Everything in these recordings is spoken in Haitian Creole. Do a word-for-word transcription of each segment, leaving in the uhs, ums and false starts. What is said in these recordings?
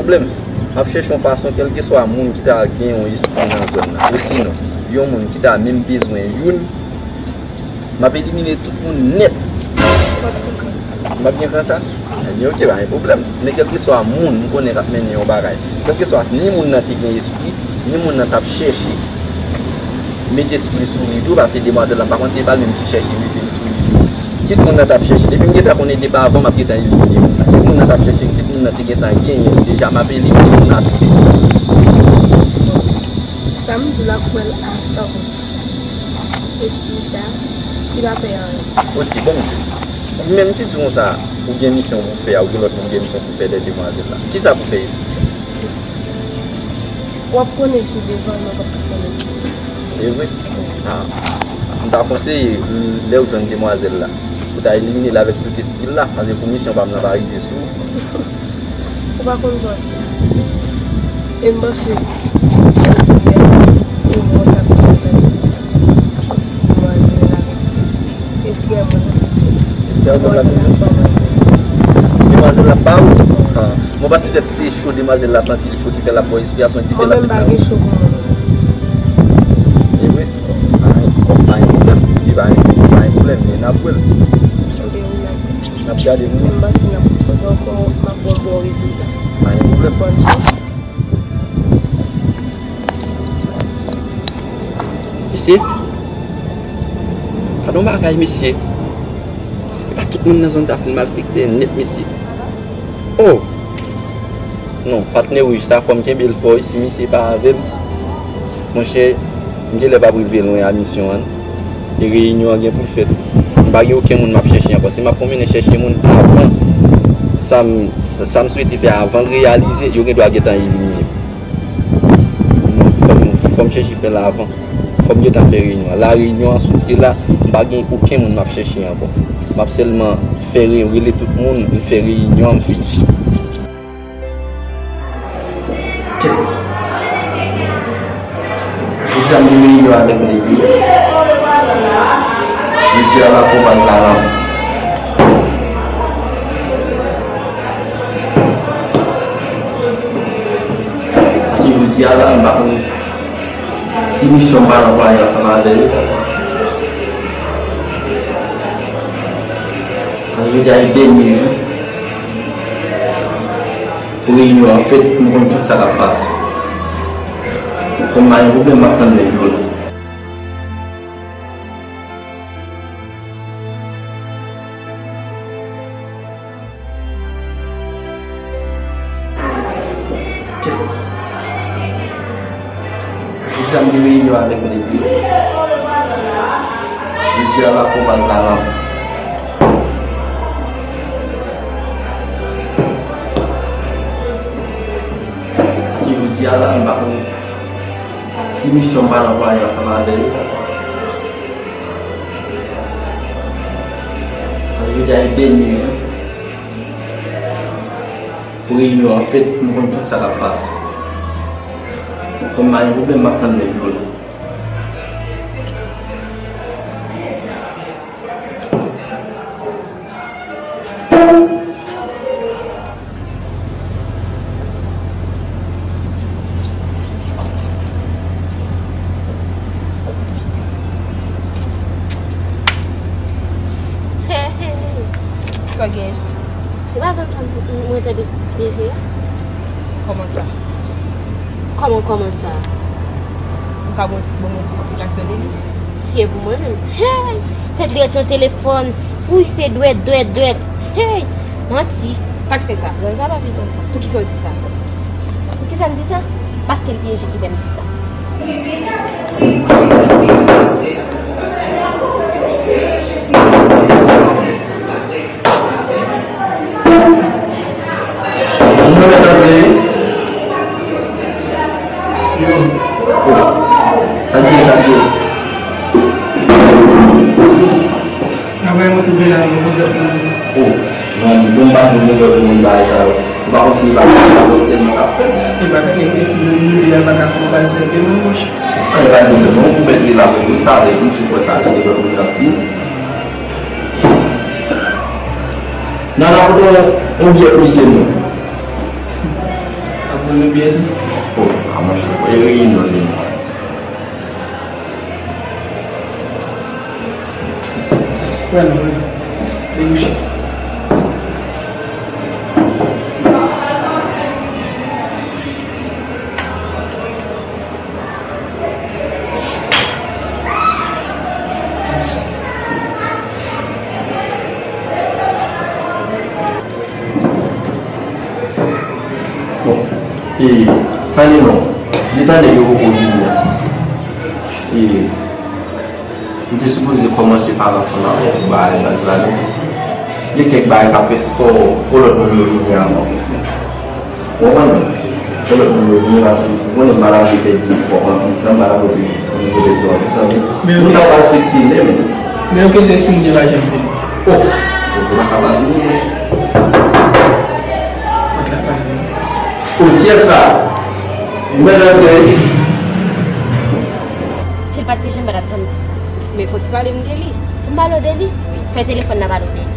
pwoblèm. M ap chèche yon fason, kèlkeswa moun ki ta gen yon espri nan zòn nan, osinon, yon moun ki ta menm bezwen youn, m ap elimine tout moun nèt. M ap gen kran sa? Ebyen, oke, pa gen pwoblèm. Men kèlkeswa moun m konnen k ap mennen yon bagay, kèlkeswa ni moun nan te gen espri, ni moun nan t ap chèche mete espri sou li tou, paske demwazèl la, m pa konn si se pa l menm ki chèche mete l sou li tou. Kit moun nan t ap chèche, depi m gentan konnen depi avan, m ap gentan elimine moun nan. Kit moun nan t ap chèche, kit moun nan te gentan genyen l deja, m ap elimine moun nan ak tout espri. Sa m di la, kwè l a san pou san. Espri sa, li pa pè anyen. Ok, bon, m di. Ou menm ki di konsa, ou gen misyon pou fè a, ou gen lòt moun gen misyon pou fè dèyè demwazèl la. Kisa pou fè isit? W ap konnen tou devan, men w p ap ka konnen tou. E vre? Ah, m ta konseye, lè w jwenn demwazèl la, pou ta elimine l avèk tout espri l la, paske pou misyon pa m nan pa rive sou ou. Ou pa konn sa w di a. E m panse, sa w di a, ou bon, w t ap gen yon demwazèl avèk espri. Espri an mwen. Espri an mwen la. Demwazèl la ba ou? Ah. Mwen panse petèt se cho demwazèl la santi li cho ki fè l ap ba w espri a, se yon ti jan l ap mete nan. Mwen menm pa gen cho pou mwen. E vre? Pa gen, pa gen pwoblèm. Di pa gen cho, pa gen pwoblèm, men n ap wè l. N ap gade pou nou. Menm panse n ap poze ankò, m ap ba w bon rezilta. Pa gen pwoblèm. Bòn chans. Mesye, gade yon bagay, mesye. E pa tout moun nan zòn sa fin malfekte nèt, mesye. Oh! Non, patnè wouj sa, fò m kenbe l fò wi, si misye pa avè m. Monchè, m genlè p ap rive lwen a misyon an. E reyinyon an gen pou l fèt. M pa gen okenn moun m ap chèche ankò. Si m ap konbyen chèche moun avan, sa m, sa m swete fè avan l reyalize, yo gen dwa gentan elimine m. Non, fò m, fò m chèche fè l avan. Fò m gentan fè reyinyon an. La reyinyon an, sou te la, m pa gen okenn moun m ap chèche ankò. M ap sèlman fè re-, rele tout moun, m fè reyinyon an, m fini. Jodi a m gen reyinyon avèk nèg yo. Jodi a la fò baz la la. Paske jodi a la, m pa konn ki misyon m pral anplwaye ansanm avè yo. Paske jodi a se dènye jou pou reyinyon an fèt, pou m konn tout sa k ap pase. Kòm pa gen pwoblèm, m ap tann lè yo. Jodi a m gen reyinyon avèk nèg yo. Jodi a la fò baz la la. Paske jodi a la, m pa konn ki misyon m pral anplwaye ansanm avè yo. Paske jodi a se dènye jou pou reyinyon an fèt, pou m konn tout sa k ap pase. Kòm pa gen pwoblèm, m ap tann lè yo. Hey, hey, hey. Sa w gen? Ou pa janm tann mwen tande D J a? Kòman sa? Kòman, kòman sa? Ou ka ban, ban mwen ti esplikasyon de li? Si e pou mwen menm. Hey! Tèt li ret nan telefòn. Wi, se dwèt, dwèt, dwèt. Hey! Manti. Sa k fè sa? Zòrèy sa pa vizyon. Poukisa w di sa? Poukisa m di sa? Paske l pyeje ki fè m di sa. Mwen mèt antre. Yo. Oh. Sa k ye, sa k ye? Apre mwen twouve la, mwen konn lòt moun. Oh. Non, bon, m pa konn lòt moun bagay sa yo. Ou pa konn si e pa, pa konn sèlman k ap fèt. E pa, e, e, nou, nou, li a pa ka fè yon bagay senp, non, monchè. An, e pa di non, ou mèt li la pou talè, pou sipòt talè, e lòt moun k ap vin. Nana, kote yon, yon byè pou misye non. Mwen byen tou. Oh, a monchè, e reyinyon li. Wè, non, wè. Debouche. Bon, e, tande non, gentan nèg yo poko vini an. E, M te sipoze kòmanse pale ansanm avè w sou bagay baz la, men gen kèk bagay k ap fèt, fò, fò lòt moun yo vini avan. Ou konprann mwen? Fò lòt moun yo vini, paske ou konnen m pa t ap vle pèdi kòb anpil tan, m pa t ap vle pèdi tan, tande. Men nou sa pa respekte lè, men. Men yon kesyon, si moun yo pa janm vini? Oh! Yo pa ka pa vini, monchè. Kòt la pa vini. Oh, kiyès sa? Ou mèt antre. Si l pa t pije m, m pa t ap janm di sa. Men fò w ti pale m de li. Pou m pale w de li? Wi. Fè telefòn nan pale w de li.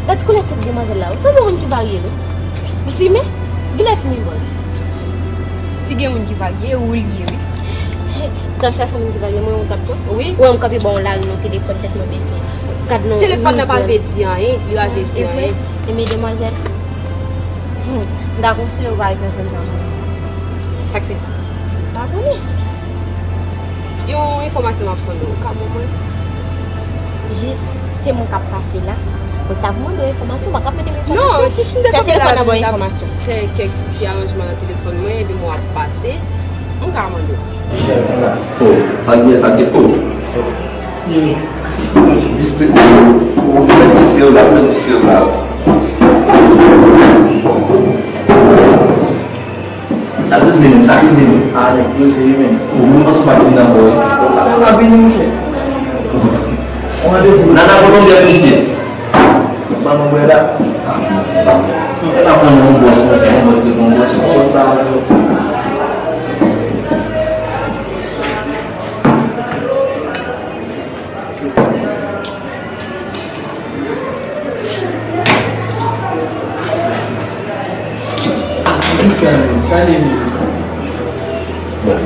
Gad koulè tèt demwazèl la, ou sanble yon moun ki varye, wi. Ou fimen? Genlè fimen bòz. Si gen moun ki varye, ou l ye, wi. T ap chache moun ki varye, mwen, yon kap tou? Wi. Ou wè m kanpe bò yon lari nan telefòn, tèt mwen bese. Gad non. Telefòn nan pa vle di anyen, li pa vle di anyen. E vre? E men demwazèl. Hmm. M ta konseye w pa al nan zòn sa ankò. Sa k fè sa? M pa konnen. Yon enfòmasyon m ap mande w, ou ka ban mwen? Jis, se moun k ap pase la. Mwen t ap mande w enfòmasyon, ou pa ka mete m enfòmasyon. Non, jis m te kanpe la, m t ap fè kèk ti aranjman nan telefòn mwen, epi mwen ap pase. M ka mande w. Oh, sa k gen, sa k gen, oh. Distri-, ou mèt distri la, ou mèt distri la. Sa rive menm, sa rive menm. A, nèg poze wi menm. Ou menm panse w pa t vin ankò wi. Ou pa, ou pa vini, monchè. Ou randevou. Nana, kote w gen misye? Ban mwen bwè la. Nana, pran yon bwòs, monchè, yon bwòs, yon bwòs, yon bwòs. Sa li menm? Bon.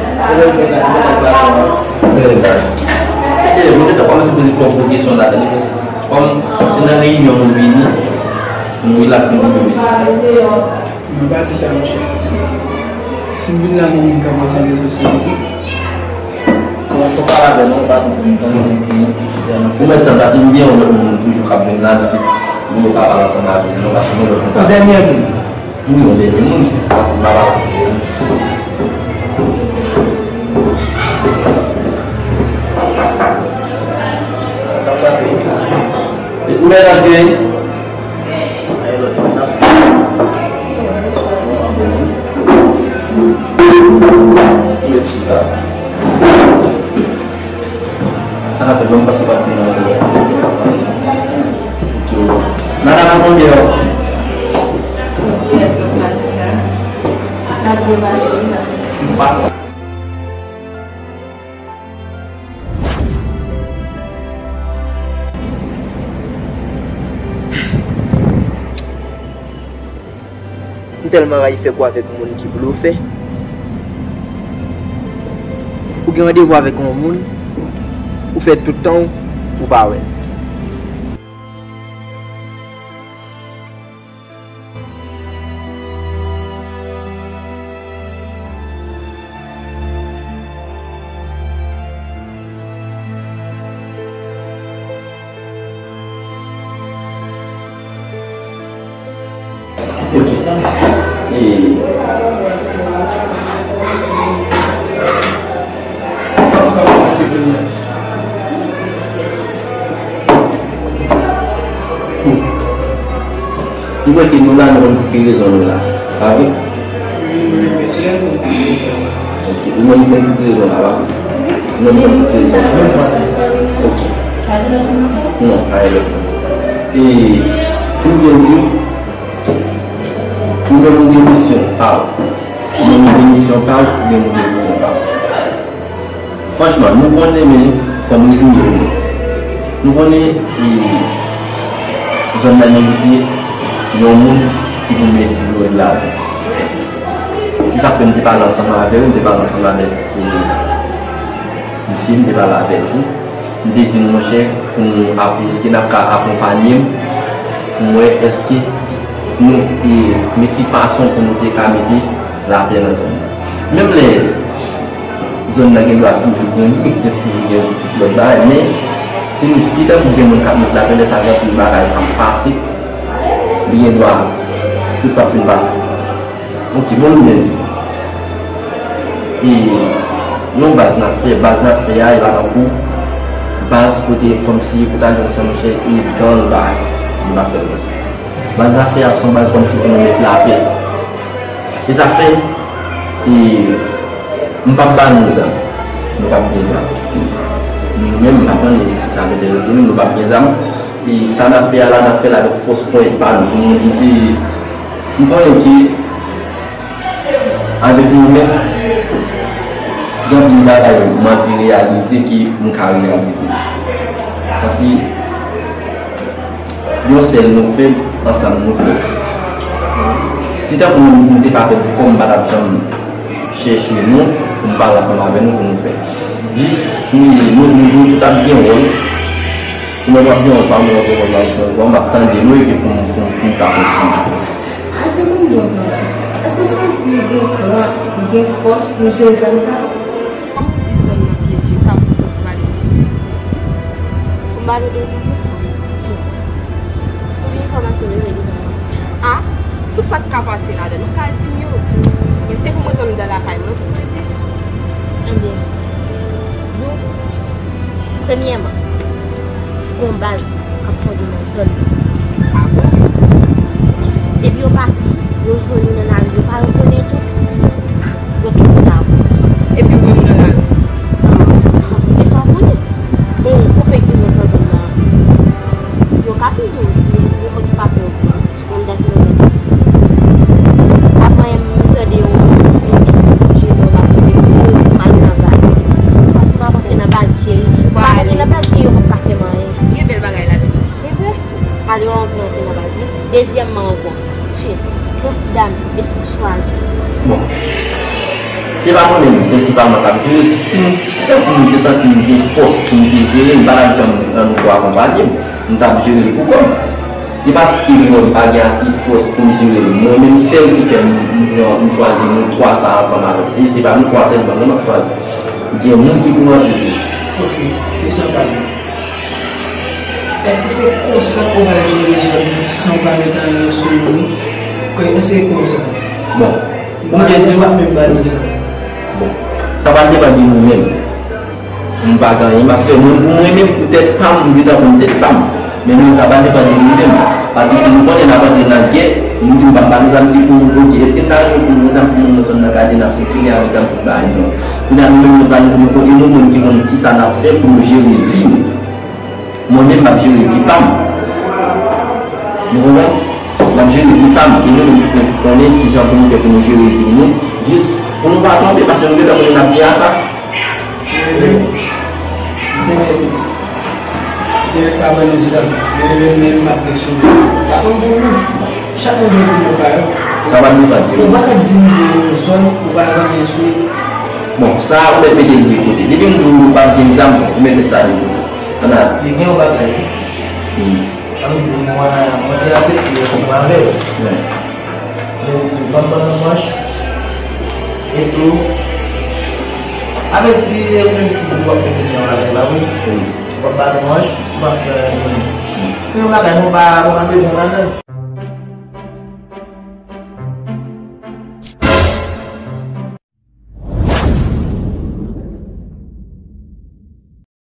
Se, mwen te kòmanse poze kòm kesyon ladan li, paske kòm se nan reyinyon nou vini, nou rilaks, nou vini. Mwen pa di sa, monchè. Si m vin la, gen moun k ap manje rezo sosyo yo tou. Bon, fò pale avè nou, pa konprann kòman nou vin, nou vin chita nan. Ou mèt tann, paske m gen yon lòt moun toujou k ap vin la, misye, nou yo ka pale ansanm avè l, non, paske gen lòt moun k ap. Yon dènye moun. Wi, yon dènye moun, misye, paske m pa pale avè l. Ou mèt ap gen. Sa ka fè menm pase pa t nan nan nan konbyen yo. M tèlman rayi fè kou avèk moun ki blofè. Ou gen randevou avèk yon moun, ou fè tout tan w, ou pa wè l. Ok. E, hmm. M kwè ke nou la, nou konn pou ki rezon nou la. Pa vre? Wi, mwen menm pèsonèl, mwen konn pou ki rezon. Ok, ou menm ou konn pou ki rezon la, pa vre? Ou menm ou konn pou ki rezon la. Ok. Non, pa gen lòt moun. E, pou m byen di w, ou menm ou gen misyon pa w. Ou menm ou gen misyon pa w, ou menm ou gen misyon pa w. Franchman, nou konnen, men fò m reziye nou. Nou konnen, e, zòn nan merite yon moun ki pou mete dlo ladan. E sa fè m te pale ansanm avè w, m te pale ansanm avèk, e, misye, m te pale avè l tou. M te di l, monchè, pou nou ap, èske n ap ka akonpanye m, pou m wè èske nou, e, men ki fason pou nou te ka mete lapè nan zòn nan. Menm lè zòn nan gen dwa toujou gen, gen toujou gen tout lòt bagay, men si nou, si tankou gen moun k ap met lapè, lè sa gen anpil bagay k ap pase, li gen dwa tout p ap fin pase. Ok, bon, nou menm tou. E yon baz n ap fè, baz n ap fè a, e pa tankou baz kote kòmsi pou ta jwenn sa, monchè, e gang bagay. Nou pa fè l konsa. Baz n ap fè a, se yon baz kòmsi pou nou met lapè. E sa fè, e, m p ap ba nou zam. Nou p ap gen zam. Nou menm, m pa konnen si sa enterese nou, nou p ap gen zam. E sa n ap fè a la, n ap fè l avèk fòs pwent pa nou. Pou nou di, e, m konnen ke avèk nou menm, gen anpil bagay m anvi reyalize ke m ka reyalize. Paske yon sèl nou fè, ansanm nou fè. Si tankou nou, nou te ka fè pou kò m, m pa t ap janm chèche nou, pou m pale ansanm avè nou, pou nou fè. Jis, nou, nou, nou, nou tout ap gen wòl. Pou mwen, m ap gen wòl pa m, w ap gen wòl pa w, m ap tande nou, epi pou m, pou m, pou m ka kontinye. Ase moun bon papa. Èske w santi nou gen kran, nou gen fòs pou nou jere zòn sa? Ti zòn nan pyeje, ka pou ti pale de zòn. Pou m pale de zòn nan? Pou ki enfòmasyon w bezwen de zòn nan? A, tout sa k ka pase ladan l, ou ka di m yo. Men se pou mwen tann dan lakay mwen pou mwen di. Ebyen, di w, premyèman, gon baz k ap fonde nan zòn nan. A bon? Depi yo pase, yo jwenn ou nan lari, yo pa rekonèt ou, yo tou fout avè w. Epi ou menm nan lari? Ah, e sa w konnen. Bon, ou fèk vin nan zòn nan. Yo ka touye w, yo, yo, yo pase yo pran. Mwen m ta kite w. Apre, m tande yon, yon, yon jenior ap rele pou m al nan baz. M ap antre nan baz, cheri. M ap antre nan baz, e yo p ap ka fè m anyen. Gen bèl bagay ladan. Se vre? Alò, antre, antre nan baz, wi. Dezyèmman ankò, yon ti dam, espri chwazi. Bon. E pa mwen menm, prensipalman, k ap jere. Si, si tankou m te santi m gen fòs pou m te jere, m pa t ap janm annik akonpanye m. M t ap jere l pou kò m. E paske m wè m pa gen ase fòs pou m jere l. Mwen menm sèl ki fè m, m, m chwazi nou twa sa ansanm avèk. E se pa nou twa sèlman non m ap chwazi. Gen moun ki pou antre tou. Ok, kesyon pa gen. Èske se konsa ou pral jere zòn nan san w pa met anyen sou moun? Kòm se konsa. Bon. Ou te di w ap menm ba l egzanp. Bon. Sa pral depann de nou menm. M pa gen anyen m ap fè. Mwen, pou mwen menm, pou tèt pa m, m gentan konn tèt pa m. Men menm sa pa depann de mwen menm. Paske si nou konnen n ap antre nan gè, nou di m p ap ba nou zam, se pou nou, ok, èske n ta renmen pou nou, egzanp, pou nou nan zòn nan gade n ap sikile avèk zam tout bagay, non. Kounye a nou menm nou pa, nou, nou, nou konn ki konn kisa n ap fè pou nou jere vi nou. Mwen menm, m ap jere vi pa m. Nou konprann? M ap jere vi pa m. E nou menm, nou konnen kijan pou nou fè pou nou jere vi nou. Jis pou nou pa tonbe, paske nou gentan konnen n ap gen atak. Mwen menm, mwen menm, mwen menm pa ban nou zam. Mwen menm, menm, m ap reksone. Pa konn pou nou. Chak moun gen opinyon pa yo. Sa pa nou pa di. Ou pa ka di m yon zòn, ou pa gen anyen sou. Bon, sa ou mèt mete l de kote. Depi m di w ou pa gen zam, ou mèt met sa de kote. Ann ale. Li gen yon bagay. Hmm. Ann di mwen, mwen te avèk li ansanm avè l. Wi. Men li di, ban m ban nan manch. E tou, avèti, e ou menm ki di w ap kontinye avè l la, wi. Wi. W ap ba nan manch, w ap fè, se yon bagay, mwen pa, mwen pa bezwen ladan l.